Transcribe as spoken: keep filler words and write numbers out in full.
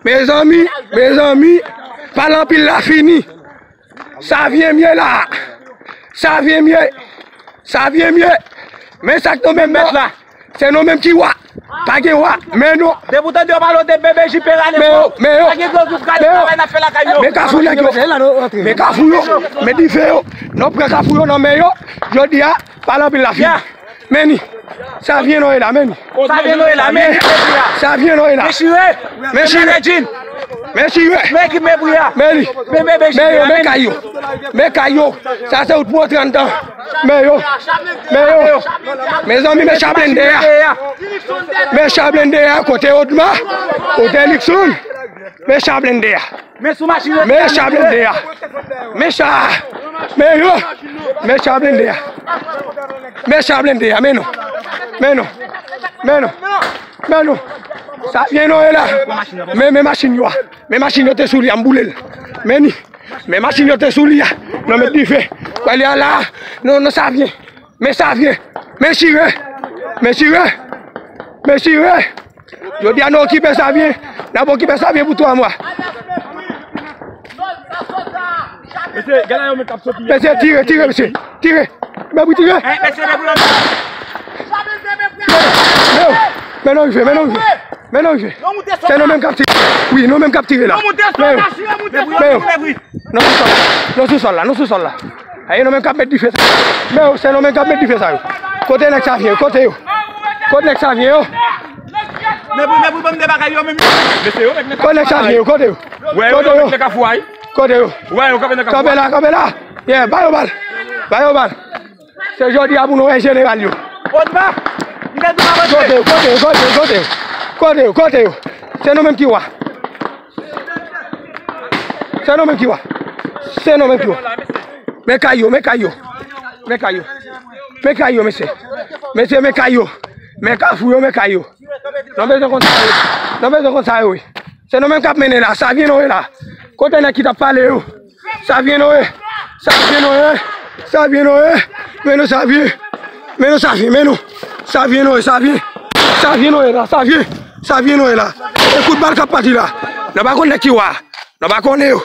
Mezanmi, mezanmi, pale anpil la fini. Savyen m ye la. Savyen m ye. Savyen m ye. Men sa k tonbe m nan. Se nou menm ki wa. Pa gen wa. Men nou. Depi w tande yo pale w de B B J P rale men yo, men yo, pa gen gwo gwoup rale travay n ap fè lakay yo. Men kafou nèg yo. Men kafou yo. Men dife yo. Nou pran kafou yo nan men yo. Jodi a, pale anpil la fini. Men ni. Savyen nou ye la, men ni. Savyen nou ye la, men ni. Savyen nou ye la. Men chire. Men chire. Men chire. Men ki men bri a. Men li. Men bebe men yo, men kay yo. Men kay yo. Sa se wout pou antre anndan. Men yo. Men yo. Mezanmi, men cha blende a. Men cha blende a, kote Odma. Kote Likson. Men cha blende a. Men sou machin yo. Men cha blende a. Men cha. Men yo. Men cha blende a. Men cha blende a. Men nou. Men nou. Men nou. Men nou. Savyen nou ye la. Men, men machin yo a. Men machin yo te sou li a, m boule l. Men ni. Men machin yo te sou li a. Nou met dife. Wè li a la. Non, non, savyen. Men savyen. Men chire. Men chire. Men chire. Jodi a nou okipe savyen. N ap okipe savyen pou twa mwa. Mesye, gade yo menm k ap soti. Mesye, tire, tire, mesye. Tire. Men pou tire. Men, men nou rive, men nou rive. Men nou rive. Se nou menm k ap tire. Wi, nou menm k ap tire la. Men yo. Men yo. Nou sou sòl la, nou sou sòl la, nou sou sòl la. Aye, nou menm k ap met dife sa. Men yo, se nou menm k ap met dife sa yo. Kote nèg savyen yo? Kote yo? Kote nèg savyen yo? Men pou, men pou banm de bagay yo menm. Mesye yo, nèg nan kafou a. Kote nèg savyen yo? Kote yo? Wè, yo, kote yo yo? Nèg nan kafou a, wi. Kote yo? Wè, yo kanpe nan kafou a. Kanpe la, kanpe la. Yeah, ba yo bal. Ba yo bal. Se jodi a pou nou wè jeneral yo. Odma, m te di w pa rantre. Kote yo, kote yo, kote yo, kote yo? Kote yo, kote yo? Se nou menm ki wa. Se nou menm ki wa. Se nou menm ki wa. Men kay yo, men kay yo. Men kay yo. Men kay yo, mesye. Mesye, men kay yo. Men kafou yo, men kay yo. Nou bezwen konn sa yo. Nou bezwen konn sa yo, wi. Se nou menm k ap mennen la. Savyen nou ye la. Kote nèg ki t ap pale yo? Savyen nou ye. Savyen nou ye. Savyen nou ye. Men nou savyen. Men nou savyen, men nou. Savyen nou ye, savyen. Savyen nou ye la, savyen. Savyen nou ye la. E kout bal k ap pati la. Nou pa konn nèg ki wa. Nou pa konnen yo.